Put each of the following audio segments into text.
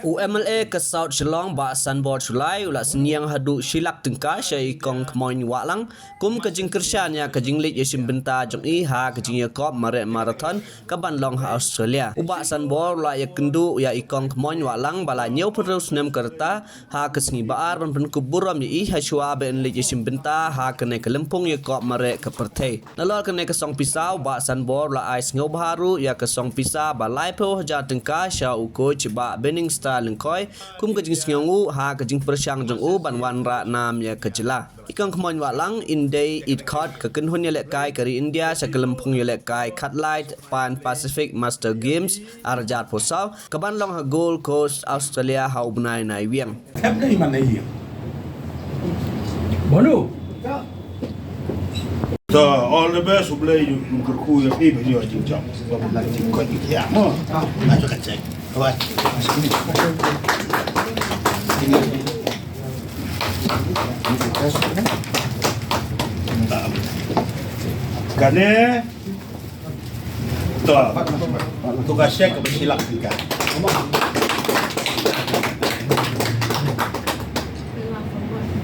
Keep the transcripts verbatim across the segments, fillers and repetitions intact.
U M L A ka South Shillong, Bah Sanbor Shullai, u la synñiang haduh shi lak tyngka sha i Kong Kmoin Wahlang kum ka jingkyrshan ïa ka jingleit ïashim bynta jong i ha ka jingïakop mareh marathon ka ban long ha Australia. U Bah Sanbor u la ïakynduh ïa i Kong Kmoin Wahlang ba la hynñiewphew hynriew snem ka rta ha ka sngi ba ar ban pynkup burom ïa i hashwa ba in leit ïashim bynta ha kane ka lympung ïakop mareh ka pyrthei. Nalor kane ka song pisa, u Bah Sanbor u la ai sngewbha ruh ïa ka song pisa ba laiphew hajar tyngka sha u coach Bah Binningstar Lyngkhoi kum ka jingsngewnguh ha ka jingpyrshang jong u ban wanrah nam ïa ka jylla. I Kong Kmoin Wahlang in dei i dkhot ka kynhun ïalehkai ka ri India sha ka lympung ïalehkai Khatlai Pan Pacific Master Games ar hajar arphew saw ka ban long ha Gold Coast, Australia ha u bnai Naiwieng. Thep na iman na ïing. Bono. So, all the best, U Blei un kyrkhu ïa phi ba ïoh jingjop. Ba phi lah jingkoit jingkhiah mo. Ajo ka check. Bye. Kane to, to ka check ba shi lak tyngka.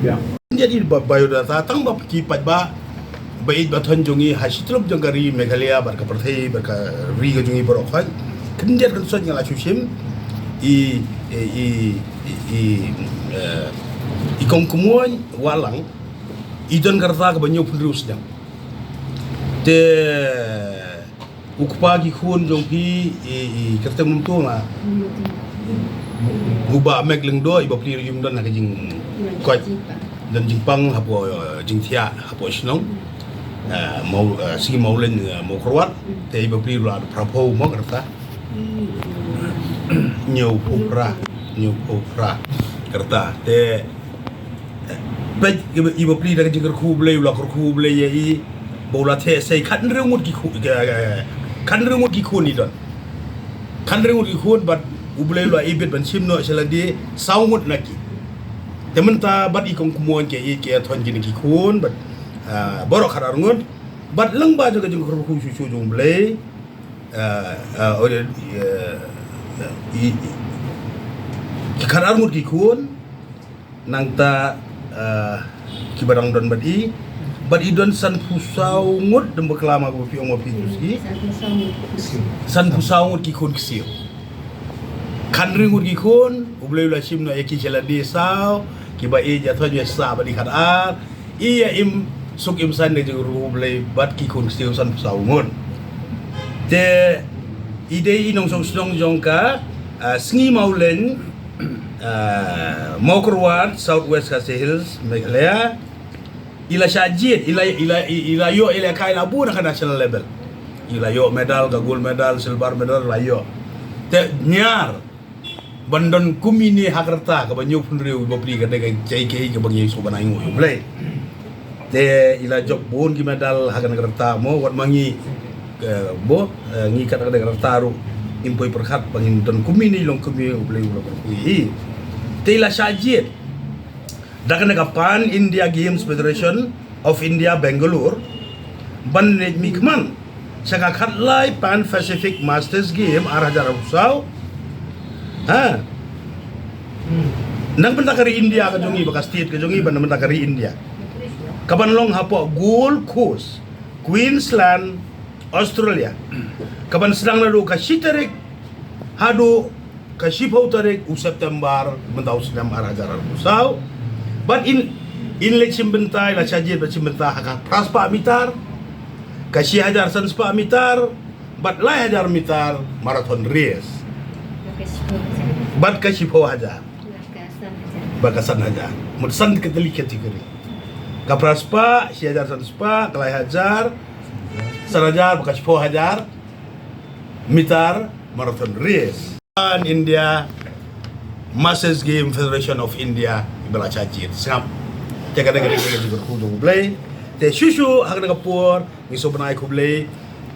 Ïa. Ïa, i ba biodata tang ba ki paidbah ba ïeit ba thon jong ngi ha shi tyllup jong ka ri Meghalaya bad ka pyrthei bad ka ri ka jong ngi baroh khoit. Khyndiat khynsoit nga la shu shim i, i, i, i, i, eh, i Kong Kmoin Wahlang i don ka rta kaba hynñiewphew hynriew snem. Te u kpa ki khun jong phi i, i kyrteng mynta nga. U Bah Mek Lyngdoh, i bapli ruh im don ha ka jingkoit. Don jingpang hapoh, eh, jingthiah hapoh shnong. Eh, Maw, eh, Sngi Mawleng, eh, Mawkyrwat. Te i bapli ruh la phraphew mo ka rta. Hynñiewphew phra. Hynñiewphew phra ka rta. Te Peit, i ba, i bapli da ka jingkyrkhu U Blei, u la kyrkhu U Blei ïa i ba u la theh sei khathynriew ngut ki khun, ka, ka, khathynriew ngut ki khun i don. Khathynriew ngut ki khun bad U Blei u la ibit ban shim noh sha lade saw ngut na ki. Te mynta bad i Kong Kmoin ki ïeit ki ïathon kine ki khun bad, ah, baroh khatar ngut bad lyngba jong ka jingkyrkhu shuh shuh jong U Blei, ah, ah, oh, eh, i, i, ki khatar ngut ki khun. Nangta, eh, kiba dang don bad i, bad i don sanphew saw ngut, dang bakla ma ba phi ong ma phi tu ski. Sanphew saw ngut ki khun ksiew. Khathynriew ngut ki khun, U Blei u la shim noh ïa ki sha lade saw, kiba ïeit ïathon ïa sah bad i khatar, i ïa im suk im saiñ da ka jingkyrkhu U Blei bad ki khun ksiew sanphew saw ngut. Te i dei i nongshong shnong jong ka, eh, Sngi Mawleng, ah, Mawkyrwat, South West Khasi Hills, Meghalaya. I la shah jied, i la, i la, i, i la ïoh, i la kai la bun ha ka national level. I la ïoh medal, ka gold medal, silver medal, la ïoh. Te ñiar ban don kum ine ha ka rta kaba hynñiewphew hynriew, i bapli ka dei ka jingkyrkhu kaba ngi sngewbha ngi ïoh U Blei. Te i la jop bun ki medal ha kane ka rta mo, wat ma ngi, eh, mo, eh, ngi kat ha kane ka rta ruh ngim poi pyrkhat ba ngin don kum ine, long kum ine, U Blei u la kyrkhu ïa i. Te i la shah jied da kane ka Pan India Games Federation of India, Bangalore, ban leit mihkhmat sha ka Khatlai Pan Pacific Masters Game ar hajar arphew saw. Ha. Na ka bynta ka ri India ka jong ngi, ba ka state ka jong ngi, ba na ka bynta ka ri India. Ka ban long hapoh Gold Coast, Queensland, Australia. Ka ban sdang naduh ka shi tarik haduh ka shiphew tarik u September mynta u snem ar hajar arphew saw. Bad in, in leit shim bynta, i la shah jied bad shim bynta ha ka phra spah mitar, ka shi hajar san spah mitar, bad lai hajar mitar marathon race. Bad ka shiphew hajar. Bad ka san hajar. Mut san ka tylli category. Ka phra spah, shi hajar san spah, ka lai hajar, san hajar, bad ka shiphew hajar mitar marathon race. Pan India Masters Game Federation of India, i ba la shah jied. Sngap. Te ka dei ka dei ka jingkyrkhu jong U Blei. Te shuh shuh ha kane ka por ngi sngewbha ai khublei,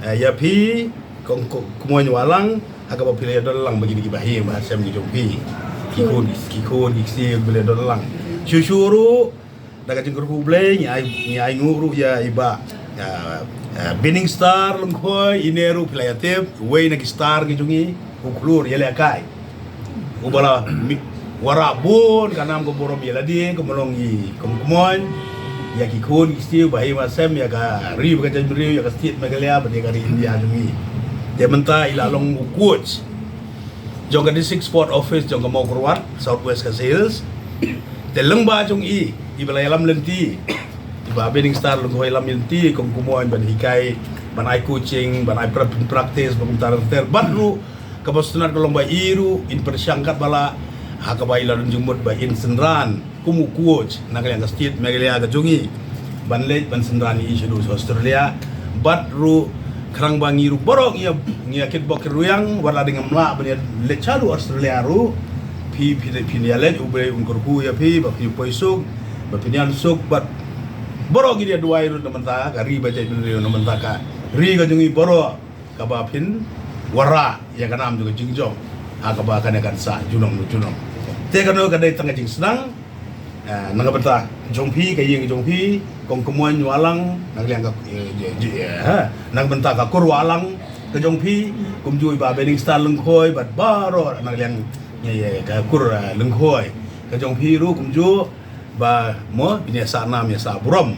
eh, ïa phi Kong, Kong Kmoin Wahlang ha kaba phi la ïadon lang bad kine ki bahing bahasem ki jong phi. Ki khun, ki khun ki ksiew ba la ïadon lang. Shuh shuh ruh da ka jingkyrkhu U Blei ngi ai, ngi ainguh ruh ïa i Bah, ah, ah, Binningstar Lyngkhoi, ine ruh phi la ïatip, uwei na ki star ki jong ngi, u khlur ïalehkai. Uba la mi-, wanrah bun ka nam ka burom ïa lade, kumno ngi kum kumon, ïa ki khun ki ksiew, ba hima sem, ïa ka ri bad ka jaitbynriew, ïa ka state Meghalaya, bad ïa ka ri India jong ngi. Te mynta i la long u coach jong ka District Sport Office jong ka Mawkyrwat, South West Khasi Hills. Te lyngba jong i, iba la ïalam lynti, iba Bending Star Lyngkhoi ïalam lynti, kum kumon ban hikai, ban ai coaching, ban ai pra-, practice, ban kumta ter ter. Bad ruh, kaba sngewtynnat ka long ba i ruh, in pyrshang katba lah, ha kaba i la don jingmut ba in synran kum u coach na ka liang ka state Meghalaya ka jong i, ban leit ban synran ïa i shaduh sha Australia. Bad ruh khnang ba ngi ruh baroh ngi ïa, ngi ïa kitbok kitrwiang, wat la dang ngam lah ban ïa leit shaduh Australia ruh, phi, phi, phin ïa leit, U Blei un kyrkhu ïa phi, ba phi poi suk, ba phin ïaid suk. Bad baroh ngi ïa duwai ruh na ka bynta ka ri bad ka jaitbynriew, na ka bynta ka ri ka jong i baroh, kaba phin wanrah ïa ka nam jong ka jingjop, ha kaba kane kan sah junom junom. Te kano ka dei tang ka jingsneng, eh, na ka bynta jong phi, ka ïing jong phi, Kong Kmon Wahlang, na ka liang ka, eh, je-, je-, eh, ha, na ka bynta ka kur Wahlang ka jong phi, kumjuh i Bah Bending Star Lyngkhoi, bad baroh na ka liang, eh, eh, ka kur, eh, Lyngkhoi ka jong phi ruh kumjuh, ba mo phin ïa sah nam ïa sah burom.